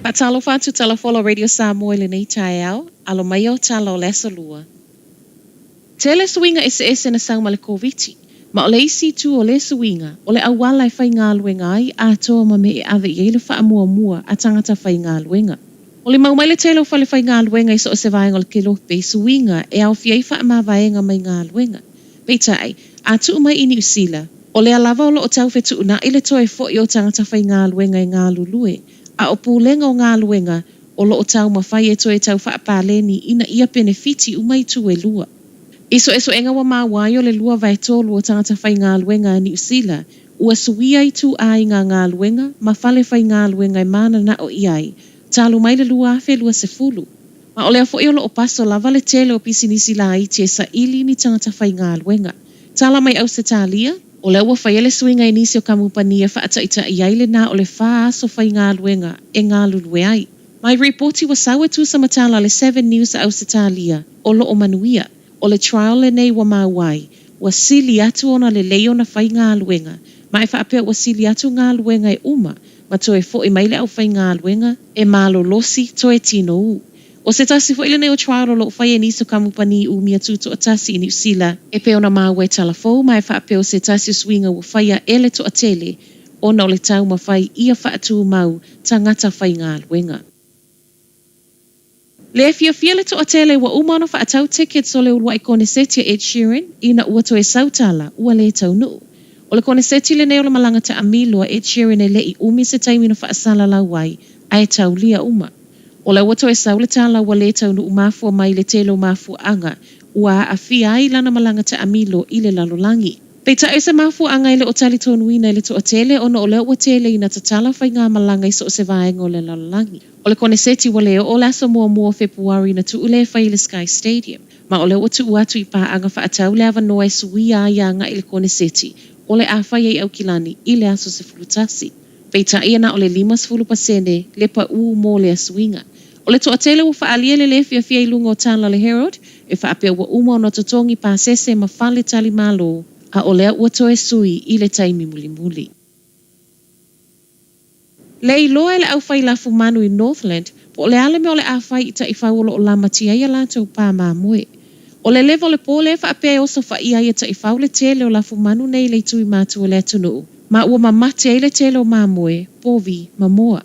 Faatalofa atu Tala Folau Radio Samoa i lenei taeao, alo mai o tala o le aso Lua. Tele suiga eseese na sau ma le Koviti, ma o le isi itu o lea suiga, o le auala e faigaluega ai atoa ma mea e ave i ai le faamuamua a tagata faigaluega. Molimau mai le tele o fale faigaluega i so o se vaega o le kelope i suiga e aofia ai faamavaega mai galuega. Peitai, a tuu mai i Niu Sila, o lea lava o lo o tau fetuunai le toe foi o tagata faigaluega e galulue, a o pulega o galuega o lo o taumafai e toe tau faapaleni ina ia penefiti uma itu e lua. I suesuega ua maua ai o le 2/3 o tagata faigaluega a Niu Sila ua suia ituaiga galuega ma fale faigaluega e mananao i ai talu mai le 2020. Ma o lea foi o lo o paso lava le tele o pisinisi laiti e saili ni tagata faigaluega. Tala mai Ausetalia, o lea ua faia le suiga i nisi o kamupani e faataitai ai le na o le 4 aso faigaluega e galulue ai. Mai ripoti ua sau e tusa ma tala a le Seven News a Ausetalia, o lo o manuia. O le trial lenei ua maua ai, ua sili atu ona lelei ona faigaluega, ma e faapea ua sili atu galuega e uma ma toe foi mai le aufaigaluega e malolosi toe tinou. O se tasi foi lenei o trial o lo o faia e nisi o kamupani umia tutoatasi i Niu Sila, e pei ona maua e Tala Fou ma e faapea o se tasi o suiga ua faia e le toatele ona o le taumafai ia faatumau tagata faigaluega. Le fiafia le toatele ua uma ona faatau tickets o le uluai koneseti a Ed Sheeran ina ua toe sau tala ua le taunuu. O le koneseti lenei o le malaga taamilo a Ed Sheeran e le i umi se taimi na faasalalau ai ae taulia uma. O lea ua toe sau le tala ua le taunuu mafua mai le tele o mafuaaga ua aafia ai lana malaga taamilo i le lalolagi. Peitai o se mafuaaga e le o talitonuina e le toatele ona o lea ua tele ina tatala faigamalaga i so o se vaega o le lalolagi. O le koneseti ua le oo le aso muamua o Fepuari na tuu lea e fai i le Sky Stadium, ma o lea ua tuu atu i paaga faatau le avanoa e suia ai agai le koneseti o le a faia i Aukilani i le aso 11. Peitai e na o le 50% le paū mo lea suiga. O le toatele ua faaalia le lē fiafia i luga o tala a le Herald e faapea ua uma ona totogi pasese ma fale tali malo, a o lea ua toe sui i le taimi mulimuli. Le iloa e le aufai lafu manu i Northland po o le a le mea o le a fai i taifau o lo o lamatia ai a latou pā mamoe. O le leva o le pō lea e faapea e osofaia ai e taifau le tele o lafu manu nei i le itu i matu o le atunuu, ma ua mamate ai le tele o mamoe, povi, ma moa.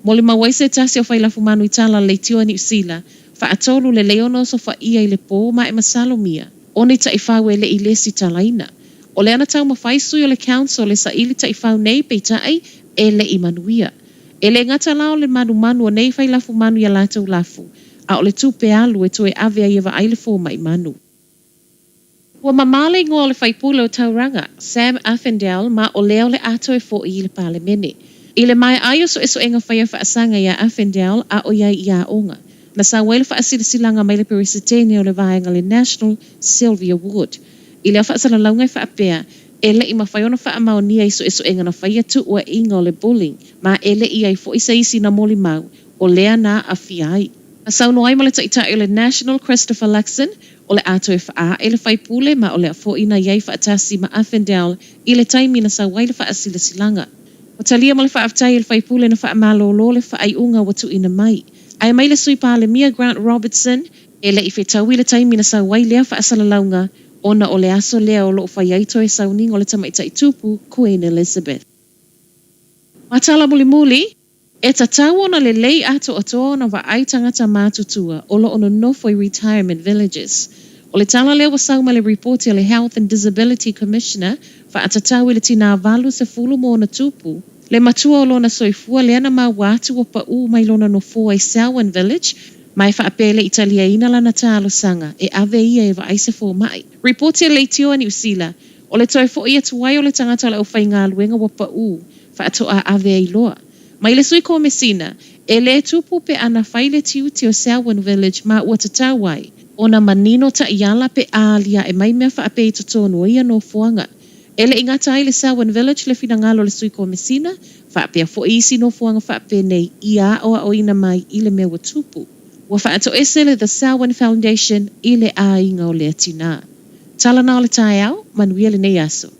Molimau ai se tasi o fai lafu manu i tala a le leitio a Niu Sila, faatolu lelei ona osofaia i le pō ma e masalomia o ni taifau e le i lesitalaina. O lea na taumafai sui o le council e saili taifau nei peitai e le i manuia. E le gata la o le manumanu o nei fai lafu manu i a latou lafu, a o le tupe alu e toe ave ai e vaai le fomai manu. Ua mamā le igoa o le faipule o Tauranga, Sam Uffindell ma o lea o le a toe foʻi i le Palemene. I le maea ai o suesuega faia faasaga iā Uffindell a o i ai i aoga, na sau ai le faasilasilaga mai le Peresetene o le Vaega le National, Sylvia Wood. I lea faasalalauga e faapea, e le i mafai ona faamaonia i suesuega na faia tuuaiga o le bullying ma e le i ai foi se isi na molimau o lea na aafia ai. Na saunoa ai ma le Taitai o le National Christopher Luxon, o le a toe faaee le faipule ma o lea foi na i ai faatasi ma Uffindell i le taimi na sau ai le faasilasilaga. Ua talia ma le faafetai e le faipule na faamalōlō le faaiuga ua tuuina mai. Ae mai le Sui Palemia Grant Robertson, e le i fetaui le taimi na sau ai lea faasalalauga ona o le aso lea o lo o fai ai toe sauniga o le tamaitai tupu Queen Elizabeth. Ma tala mulimuli, E tatau ona lelei atoatoa ona vaai tagata matutua o lo o nonofo i retirement villages. O le tala lea ua sau mai le ripoti a le Health and Disability Commissioner faatatau i le tinā 80 ma ona tupu, le matua o lona soifua lea na maua atu ua paū mai lona nofoa i Selwyn Village ma e faapea e le i taliaina lana talosaga e ave ia e vaai se fomai. Ripoti a le Leitio a Niu Sila, o le toe foʻi atu ai o le tagata o le aufaigaluega ua paū faatoa ave ai loa. Mai le Sui Komesina, e le tupu pe ana fai le tiute o Selwyn Village ma ua tatau ai ona manino taiala pe a aliae mai mea faapea i totonu o ia nofoaga. E le i gata ai le Selwyn Village le finagalo o le Sui Komesina, faapea foi isi nofoaga faapenei ia aʻoaʻoina mai i le mea ua tupu. Ua faatoese le The Selwyn Foundation i le aiga o lea tinā. Tala na o le taeao, manuia lenei aso.